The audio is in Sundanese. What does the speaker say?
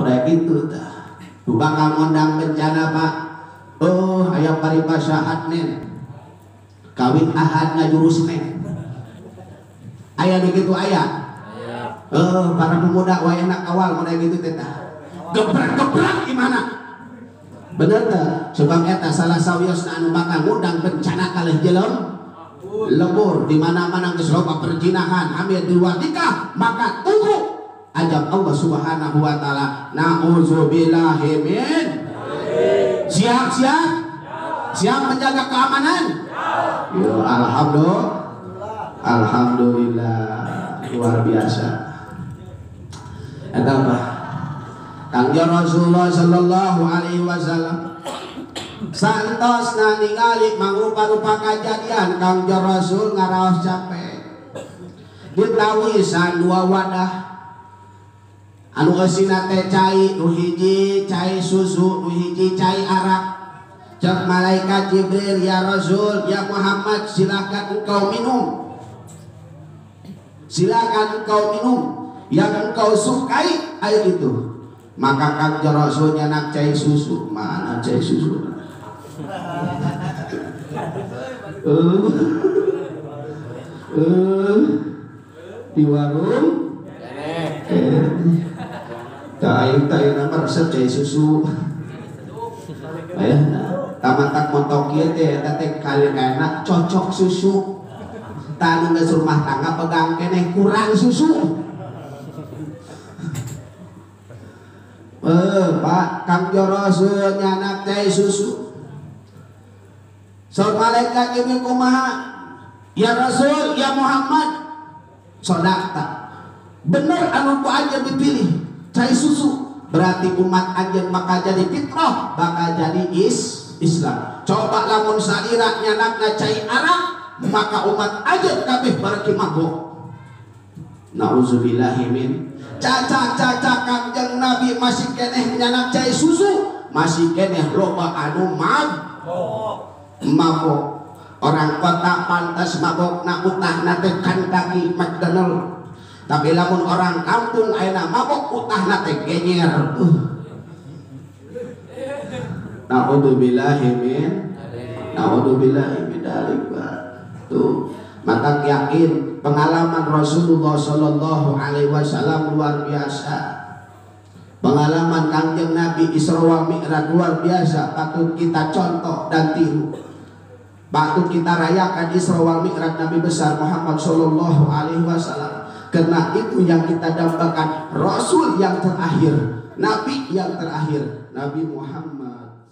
Udah gitu tah. Nu bakal ngundang bencana Pak. Oh, aya paribasa adnen. Kawin ahad ngajurus nen. Aya nu kitu aya. Oh, para pemuda wayahna kawal model gitu teh tah. Gebrak-gebrak gimana? Bener teh? Sebab eta salah sawiosna anu bakal ngundang bencana kalih jelem lebur di mana-mana geus loba perzinahan, hamil di luar nikah, maka tunggu azab Allah Subhanahu wa taala. Nauzubillahi min. Siap, siap. Siap menjaga keamanan? Ya, alhamdulillah. Alhamdulillah, luar biasa. Eta apa? Kangjeng Rasulullah sallallahu alaihi wasallam santosna ningali mangrupa-rupa kajadian Kangjeng Rasul ngaraos capek. Ditawisan dua wadah anu eusina teh cai, nu hiji cai susu, nu hiji cai arak. Cek malaikat Jibril, ya Rasul, ya Muhammad, silakan engkau minum. Silakan engkau minum yang engkau sukai air itu. Maka Kangjeng Rasul nyanak cai susu. Mana cai susu? Di warung tai tai nama resep cai susu. Ayah, taman tak montok ieu teh eta teh kali-kalina cocok susu. Tanu geus rumah tangga pegang keneh kurang susu. Pak Kangjeng Rasul nyanak cai susu. Saur malaikat ini kumaha? Ya Rasul, ya Muhammad. Sodakta. Bener anu ku anjeun dipilih cai susu. Berarti umat anjeun bakal jadi fitrah, bakal jadi Islam. Coba lamun salira nyanakna cai arak, maka umat anjeun kabeh bareki mabok. Nauzubillahi min. Caca-caca Kangjeng Nabi masih keneh nyanak cai susu, masih keneh loba anu mabok. Orang kota pantas mabok na utahna teh Kentucky McDonald. Tapi lamun orang kampung ayeuna mabok utahna teh genyer. Naudzubillahi min. Naudzubillahi min dzalik. Tuh, maka yakin pengalaman Rasulullah Shallallahu Alaihi Wasallam luar biasa. Pengalaman Kangjeng Nabi Isra wal Mi'raj luar biasa, patut kita contoh dan tiru. Patut kita rayakan Isra wal Mi'raj Nabi besar Muhammad Shallallahu Alaihi Wasallam. Karena itu yang kita dambakan, Rasul yang terakhir, Nabi yang terakhir, Nabi Muhammad.